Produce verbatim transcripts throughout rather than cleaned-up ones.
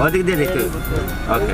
ওদিক দিয়ে দেখতে হবে। ওকে।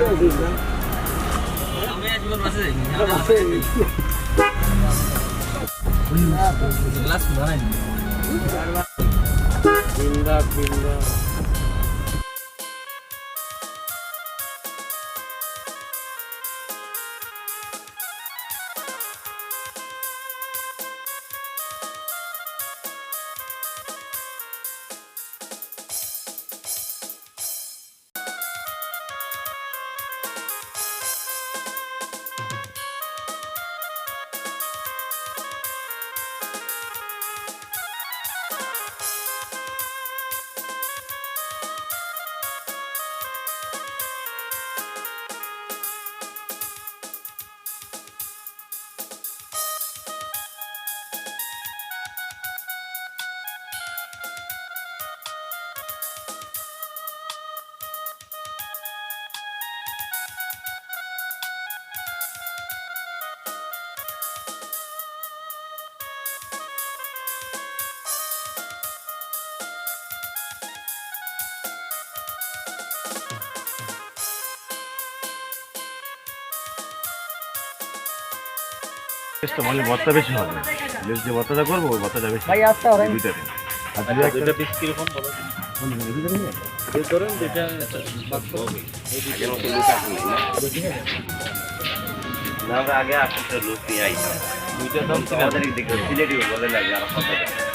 টেস্টটা মানে ভর্তা বেশি হবে। বেশ যে ভর্তাটা করবো, ওই ভর্তাটা বেশি। ভাই, আস্তে হবে। এই দুইটাতে। আর দুই একটা দুইটা পিস কিরকম বলো? কোন দুইটা নিয়ে? দুই ধরেন, দুইটা বাক্স হবে। এই দুইটা। আগের মতো লুক আসেনি, না? না, আমরা আগে আসতে লুক নিয়ে আইতাম। দুইটা দাম তো আমাদের এই দিকে সিলেটি বলে না যে আরো কত দাম।